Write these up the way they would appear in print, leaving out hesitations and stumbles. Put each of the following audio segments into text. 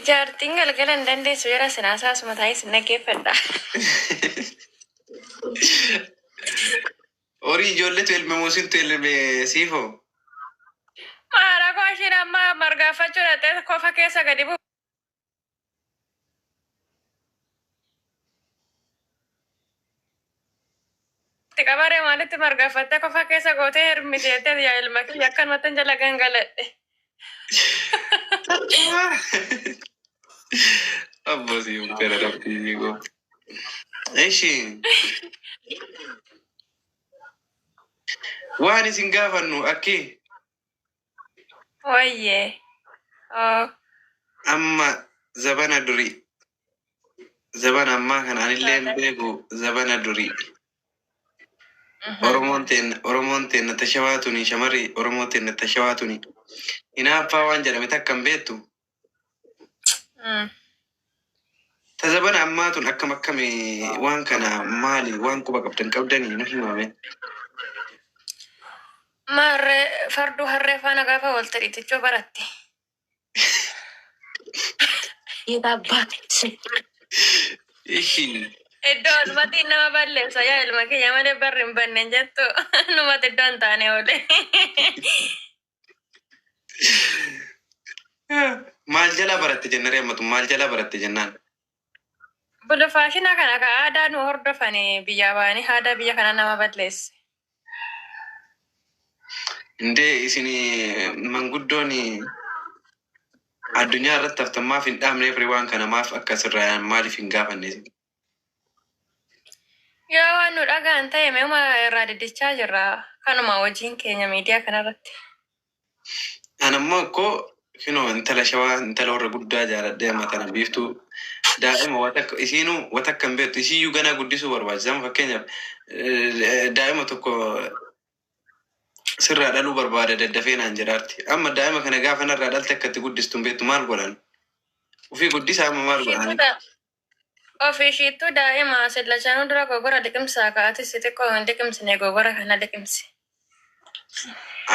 Jaartiin galgala hin dandeessu jara sinaa saasuma taa'ee sin dhaggeeffadha. Horii ijoolletu elme moo sintu elme siifoo? Maara koo ishiin amma margaafachuu dhaqxee kofa keessa gadi buufti qabaree maalitti margaafattee kofa keessa gootee hermiti jettee yaa ilma kiyya akkanumatti jala gangaladhe. Abbo siif gara rabbii koo. Ishi waan isin gaafannu akki Wayyee. Oh. amma zabana durii zabana ammaa kana anillee hin beeku zabana durii. Oromoon teenna tashawaa tuni shamarri Oromoo teenna tashawaa tuni hinaaffaa waan jedhame takka hin beektu. Ta zabana ammaa tun akkam akkami waan kana maali waan quba qabdan qabdanii nu himame. Maarree farduu harree faana gaafa walte dhiitichoo baratti. Ishi Iddoo olmatiin nama balleessa yaa ilma kiyya malee barri hin banne hin jettu numati iddoo hin taane oole. Maal jalaa baratte jennaree ammatu maal jalaa baratte jennaan. Bulu faashina kana ka aadaa nu hordofani biyyaa ba'anii aadaa biyya kana nama balleesse. Indee isin manguddoon addunyaa irratti haftan maaf hin dhaabneef waan kana maaf akka asirraa maaliif hin gaafanne isin? Yoo waan nu dhagaan ta'e meema irraa diddichaa jirra. Kanuma hojiin keenya miidiyaa kanarratti. An ammoo akkoo kinoo intala shawaa intala warra guddaa jaaladhee amma tana biiftuu daa'ima watakka isiinuu watakka hin beektu isiiyyuu ganaa guddisuu barbaachisa. Amma fakkeenyaaf daa'ima tokko sirraa dhaluu barbaada daddafee naan jedhaarti. Amma daa'ima kana gaafa narraa dhalte akka itti guddistu hin beektu maal godhan? Ofii guddisaa amma maal godhan? Ofii ishiittuu daa'ima sillachanuu dura gogora liqimsaa ka'atis xixiqqoo hin liqimsine gogora kana liqimsi.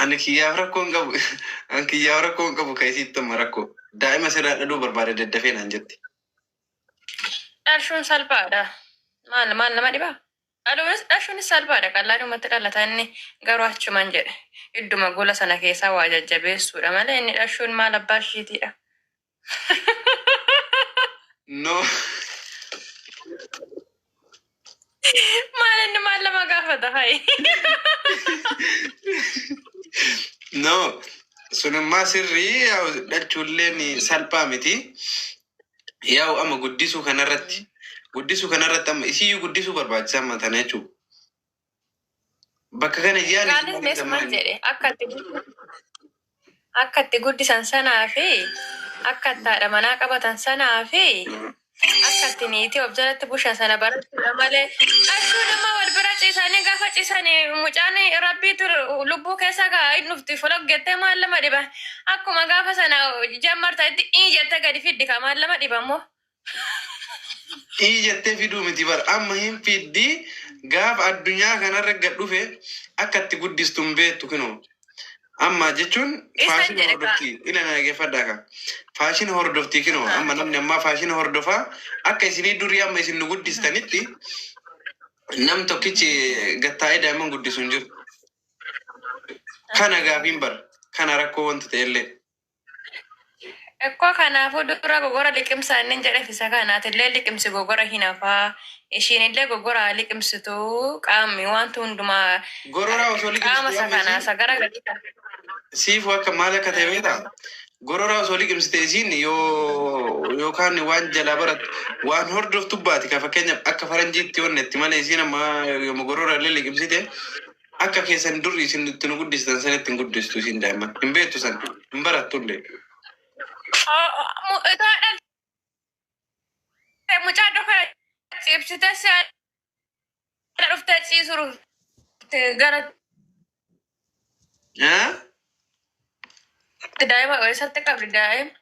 Ani kiyyaaf rakkoo hin qabu. Ani kiyyaaf rakkoo hin qabu kan isiitti amma rakkoo. Daa'ima sirraa dhaluu barbaada daddafee naan jetti. Dhalshuun salphaadha. Maal maal nama dhibaa? Dhaluunis dhalshuunis salphaadha. Qallaadhumatti dhalata inni garuu achuman jedhe. Idduma gola sana keessaa waa jajjabeessuudha malee inni dhalshuun maal abbaa ishiitiidha. No. Maal inni maal lama gaafata hayi. No. Sunummaa sirrii yaa'u dhalchuulleen salphaa miti. Yaa'u amma guddisuu kanarratti guddisuu kanarratti amma isiyyuu guddisuu barbaachisa amma tana jechuudha. Bakka kana yaani Gaanis meesuman jedhe akka itti guddisan sanaa fi akka itti haadha manaa qabatan sanaa fi akka itti niitii of jalatti bushan sana barachuudha malee dhalchuu nama wal bira ciisanii gaafa ciisanii mucaan rabbiitu lubbuu keessa gaa hin dhufti folok jettee maal lama dhiba akkuma gaafa sana jammarta itti ii jettee gadi fiddi ka maal lama dhiba immoo. Ii jettee fiduu miti bar amma hin fiddi gaafa addunyaa kanarra gad dhufe akka itti guddistu hin beektu kinoo. Amma jechuun Isan faashina jedhe kaa. hordofti ila na dhaggeeffadhaa ka. Faashina hordofti kinoo amma namni ammaa faashina hordofaa akka isinii durii amma isin nu guddistanitti nam tokkichi gattaa'ee daa'imman guddisu hin jiru. Kana gaafiin bar kana rakkoo wanti ta'ellee. Ekkoo kanaafuu dura gogora liqimsaa inni jedheef isa kana atillee liqimsi gogora hin hafaa ishiinillee gogora haa liqimsitu qaamni wanti hundumaa Gororaa osoo qaama liqimsitee isa amma kana isiin isa gara gadii kana. siifu akka maal akka ta'e beektaa? Gororaa osoo liqimsite isiin yoo yookaan waan jalaa barattu waan hordoftu baati ka fakkeenyaaf akka faranjiitti onnetti malee isiin amma yooma gororaa illee liqimsite akka keessan dur isin itti nu guddistan sanitti hin guddistu isiin daa'imman hin beektu san hin barattu illee. Itoo dhalte mucaa dhufe ciibsite si dhuftee ciisuru gara Ah? daa'ima eessatti qabdi daa'ima.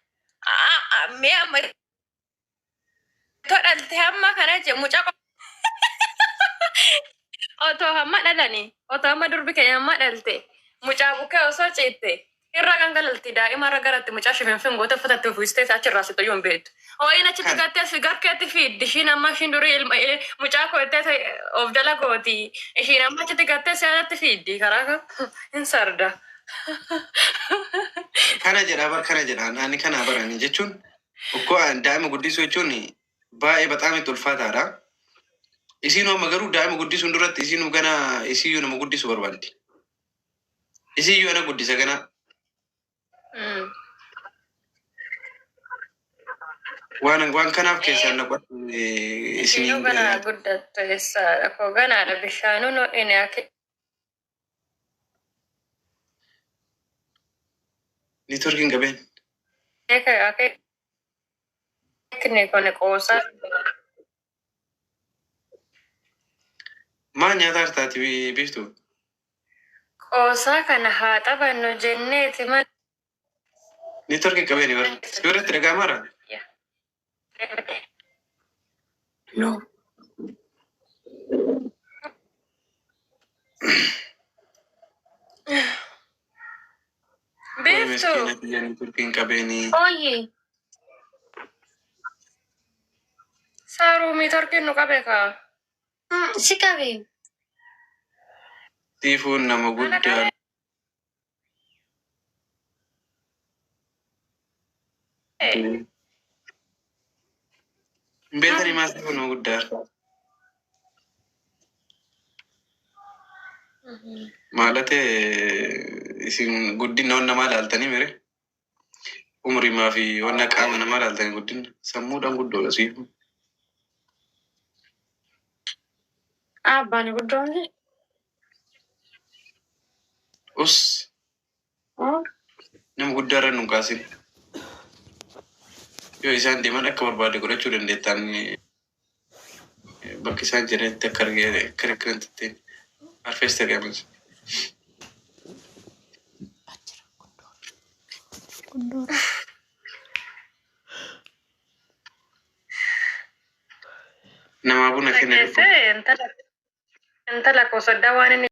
Mee amma itoo dhalte hamma kana je mucaa otoo hamma dhalanii otoo hamma durbi keenya hamma dhalte mucaa bukkee osoo ciitte Irra gangalalti daa'ima irra garatti mucaa shifinfin goota uffatatti uffistee achirraa situ iyyuu hin beektu. Ho'iin achitti Kan gattee si garkeetti fiiddi. Ishiin amma ishiin durii ilma mucaa koottee of jala gooti. Ishiin amma achitti gattee si alatti fiiddi. Karaa kam hin sarda. Kana jedha bar, kana jedha ani, kana barani jechuun ukkoo daa'ima guddisuu jechuun baay'ee bataam itti ulfaataadha. Isiinuu amma garuu daa'ima guddisuun duratti isiinuu gana isiyyuu nama guddisuu barbaaddi. Isiyyuu ana guddisa gana. Waan kanaaf keessaan naqu Ishiinuu isiniin ganaa guddattu eessaadha koo ganaadha bishaanuu nu inni Networkiin qabeen. Akeekni kun qoosaa. Maal nyaataa jirtaati biiftuu? Qoosaa kana haa taphannu jenneeti malee. Networkiin qabeen bara. Si biratti dhaga'amaara? No. Way Biiftuu. miskiina biyya networkiin qabeenii. Oye, Saaruu miitorkiin nu qabe kaa. Si qabe. Siifuun nama Ana guddaa. qabe. Hin beektanii maa siifuun nama guddaa? Maalate isin guddina onna namaa ilaaltanii mire? Umrimaa fi onna qaama namaa ilaaltanii guddina sammuudhaan guddoodha siifuun. Abbaan guddoomni. Us, nama guddaa irra nu kaasin. Yoo isaan deeman akka barbaade godhachuu dandeettaan, bakka isaan jiranitti akka argee akka rakkanatti arfees argamas. Gondoora. Namaa buna kenne dhufu. Dhageessee intala koo soddaa waan inni